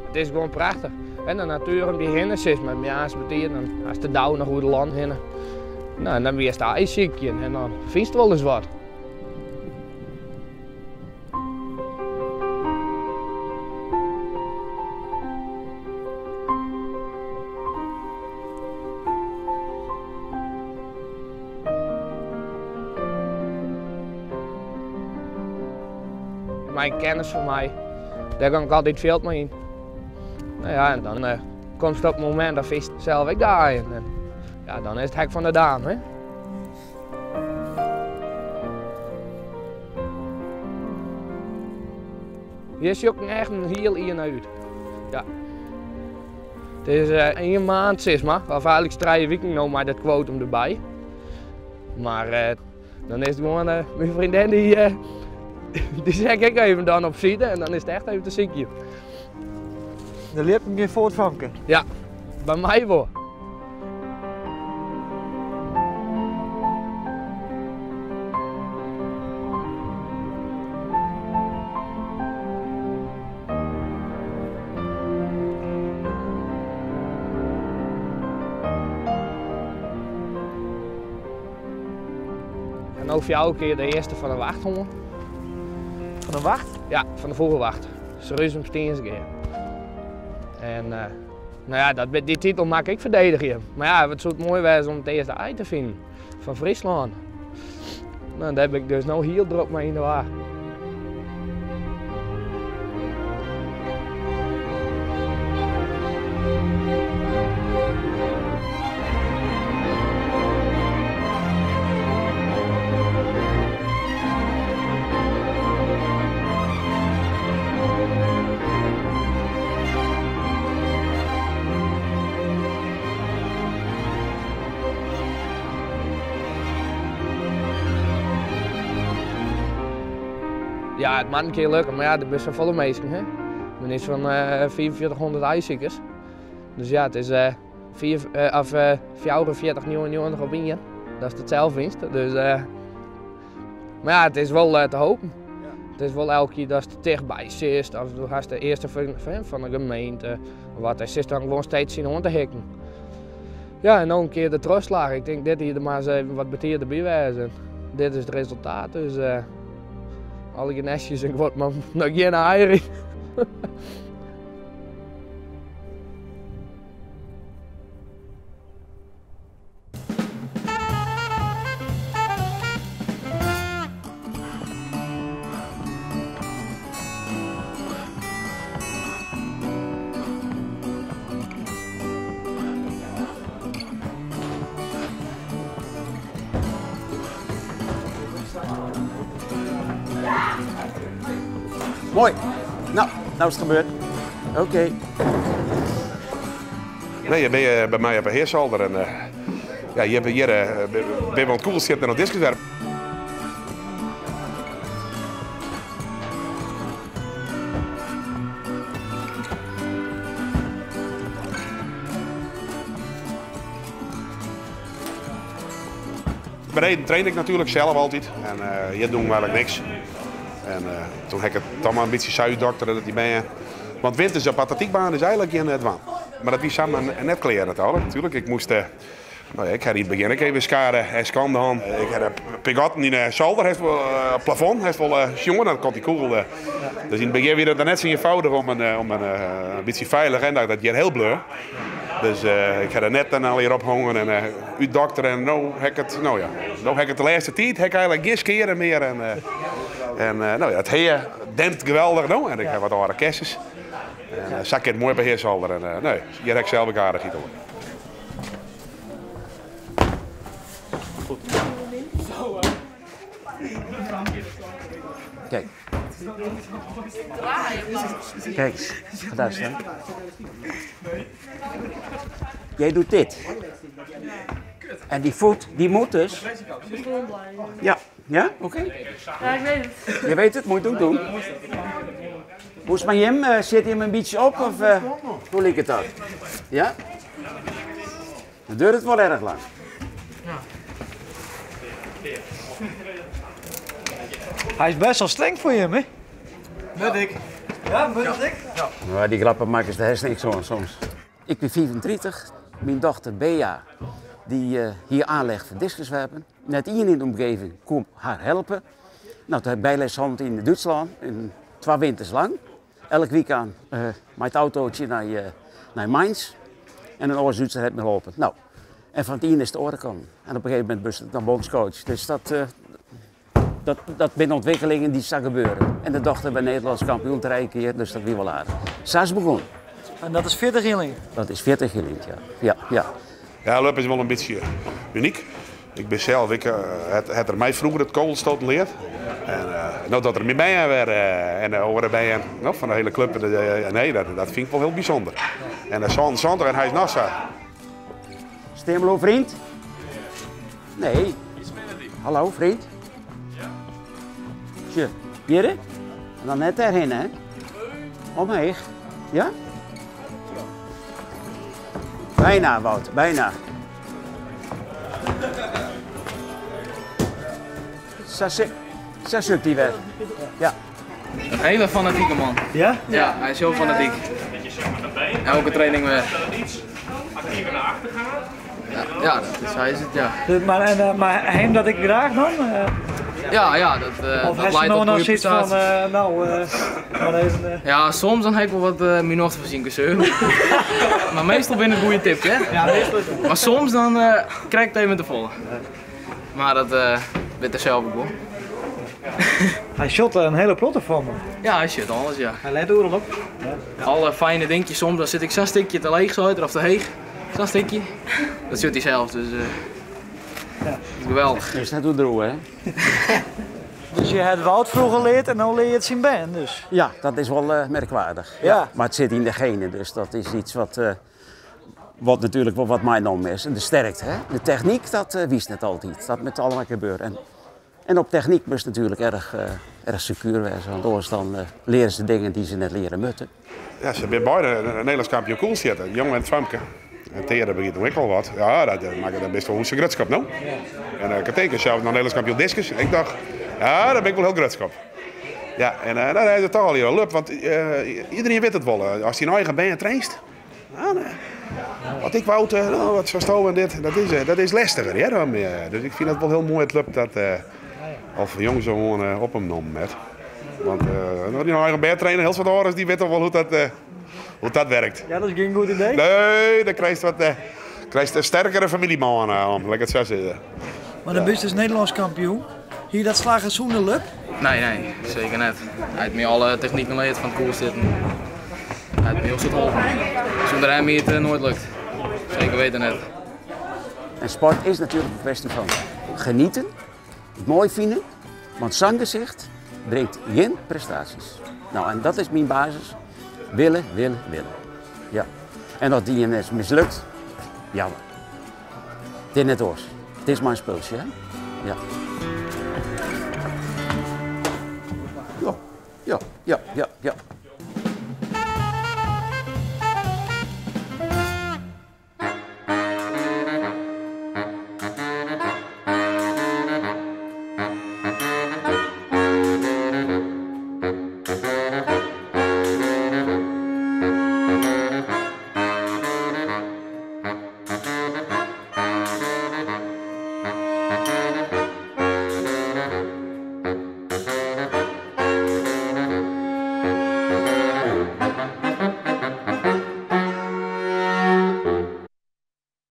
It is gewoan prachtich. En de natuer om dy hinne, sis mar, moarns betiid, dan hast de dau noch oer de lan hinne. No, en dan wiest aaisykjen en dan fynst wolris wat. Mei kennis fan my, dêr gong ik altyd it fjild mei yn. No ja, en dan komst op it momint dat fynst sels ek de aaien. En ja, dan is it hek fan de daam, hè. Hjir sjoch ik echt in hiel jier nei út. Ja. It is ien maand sis mar, of eigenlik trije wiken no mei dat kwotum derby. Mar dan is it gewoan myn freondin dy, dy set ik ek even dan op side en dan is it echt even te sykjen. De ljippen gean fuort famke. Ja, by my wol. En no fjouwer kear de earste fan de wacht hân. Fan de wacht? Ja, fan de fûgelwacht. Surhuzum Stynsgea. En no ja, dat, dy titel moat ik ferdedigje. Mar ja, it soe moai wêze om it earste aai te finen fan Fryslân. No, dêr bin ik dus no hiel drok mei yn de war. Ja, it moat in kear lukke, mar ja, der binne safolle minsken. Hè? Der binne iets fan 4500 aaisykers. Dus ja, it is fiif, of 44,99 op ien. Dat is it sels fynst. Dus, mar ja, it is wol te hopen. It is wol elke kear datst tichtby sitst, of do hast de earste fan de gemeente, of wat, dêr sitst dan gewoan steeds tsjin oan te hikken. Ja, en no in kear de trochslach. Ik tink dit jier der mar ris even wat betiid derby wêze. Dit is it resultaat, dus allegear nestjes en guod, mar noch gjin eieren. Mooi. Nou, nou is het gebeurd. Oké. Nee, je bent by my op 'e heasolder en ja, hjir hjir binne we oan it koegelsjitten en oan it diskuswerpen. Beneden train ik natuerlik sels altyd en hjir doe ik eigenlik niks. En toen ha ik it dan mar in bytsje sa útdoktere dat dy bern. Want winters op atletykbaan is eigenlik gjin dwaan. Mar dat wie samar net klear natuerlik. Natuerlik, ik moast, no ja, ik ha yn it begjin ek even skade en skande hân. Ik ha de pear gatten yn de solder, hast wol, op it plafond, hast wol sjoen, dan komt dy kûgel. Dus yn it begjin wie dat net sa ienfâldich om in, om in, in bytsje feilich en dat hjir hiel bleau. Dus ik ha de netten allegear ophongen en útdoktere en no ha ik it, no ja, no ha ik it de lêste tiid ha ik eigenlik gjin skade mear en, en no ja, it hea dempt geweldich no en ik ha wat âlde kessens. En sa kin it moai by heasolder en nee, hjir ha ik sels ek aardichheid oan. Kijk. Kijk eens, ga daar staan. Jij doet dit. En die voet, die moet dus. Ja, ja, oké. Ja, ik weet het. Je weet het, moet je het ook doen. Hoe is het met Jim? Sit hij hem een beetje op of hoe liep het dat? Ja? Dan duurt het wel erg lang. Ja. Hij is best wel streng voor je, hè? Net ik. Ja, moet dat ik? Ja. Nou, dy grappenmakkers, dêr hast niks oan soms. Ik bin 35, myn dochter Bea dy hie aanleg foar diskuswerpen. Net ien yn de omgeving koe har helpe. No, toen ha ik byles hân yn Dútslân, in twa winters lang. Elk wykein mei it autootsje nei Mainz. En in oare Dútser hat my holpen. No, en fan it ien is it oare kommen. En op in gegeven momint bist dan bondscoach. Dus dat, dat binne ûntwikkelingen dy't sa gebeure. En de dochter wie Nederlânsk kampioen trije kear, dus dat wie wol aardich. Sa is it begûn. En dat is 40 jier lyn? Dat is 40 jier lyn, ja. Ja, ja. Ja, Lub is wol in bytsje unyk. Ik bin sels, ik hat er my froeger it kogelstoten leard. En no dat er myn bern wer en de oare bern no, fan de hiele klup, nee, dat fyn ik wol hiel bysûnder. En 77 en hy is noch sa. Stimelo, vriend? Nee. Hallo, vriend? Sjoch, hjir? En dan net dêrhinne, hè? Omheech. Ja? Bijna, Wout, bijna. Sa sukt hy wer. Ja. Een hele fanatieke man. Ja? Ja, hij is heel fanatiek. Elke training weer. Ja, ja, dat is, hij is het, ja. Maar, en, maar hem dat ik graag dan? Ja, dat Of dat heeft leidt nou tot nog goede zoiets van, prestaties. nou, maar even... Ja, soms dan heb ik wel wat uh, mijn voorzien Maar meestal binnen een goede tip, hè? Ja, meestal is het. Maar soms dan krijg ik het even te volle. Maar dat weet er zelf ook wel. Hij shot een hele plotte van me. Ja, hij shit alles, ja. Hij leidt overal op. Ja. Alle fijne dingetjes, soms dan zit ik zo'n stukje te leeg zo, of te heeg. Zo'n stukje. Dat zit hij zelf, dus ja. Geweldig. Is net hoe droe, hè? Dus je hebt Wout vroeger geleerd en nu leer je het zien ben, dus. Ja, dat is wel merkwaardig. Ja. Maar het zit in de genen, dus dat is iets wat natuurlijk wel wat mijn naam is. En de sterkte, hè? De techniek, dat wist net altijd. Dat moet allemaal gebeuren. En op techniek moest natuurlijk erg secuur zijn, want anders dan leren ze dingen die ze net leren moeten. Ja, ze zijn beide een Nederlands kampioen koel zitten, jong en Famke. En Thea begint nog ook al wat. Ja, dat maakt dat best wel een grutskap, nou. En ik teken zelf nog Nederlands kampioen discus. Ik dacht, ja, daar ben ik wel heel grutskap. Ja, en nou, dat is het toch al heel leuk, want iedereen weet het wel. Als hij een eigen been traint, ah, nee. Wat ik wou, nou, wat zo en dit, dat is lastiger. Hè, dan, dus ik vind het wel heel mooi het lukt dat of jongens zo gewoon op hem noemen met. Want die eigen been trainen, heel veel ouders die weten wel hoe dat werkt. Ja, dat is geen goed idee. Nee, dan krijg je wat, krijg je een sterkere familieman om, laat ik het zo zeggen. Maar de bus is Nederlands kampioen. Hier dat slagen zonder lukt? Nee, nee, zeker net. Hij heeft me alle technieken geleerd van het koel zitten. Hij heeft me heel goed geholpen. Zonder hem hier het nooit lukt. Zeker weten net. En sport is natuurlijk een kwestie van genieten, het mooi vinden, want zanggezicht brengt geen prestaties. Nou, en dat is mijn basis. Willen, willen, willen. Ja. En dat die is mislukt, jammer. Het is net oors. Het is mijn spultje, hè? Ja. Ja, ja, ja, ja, ja.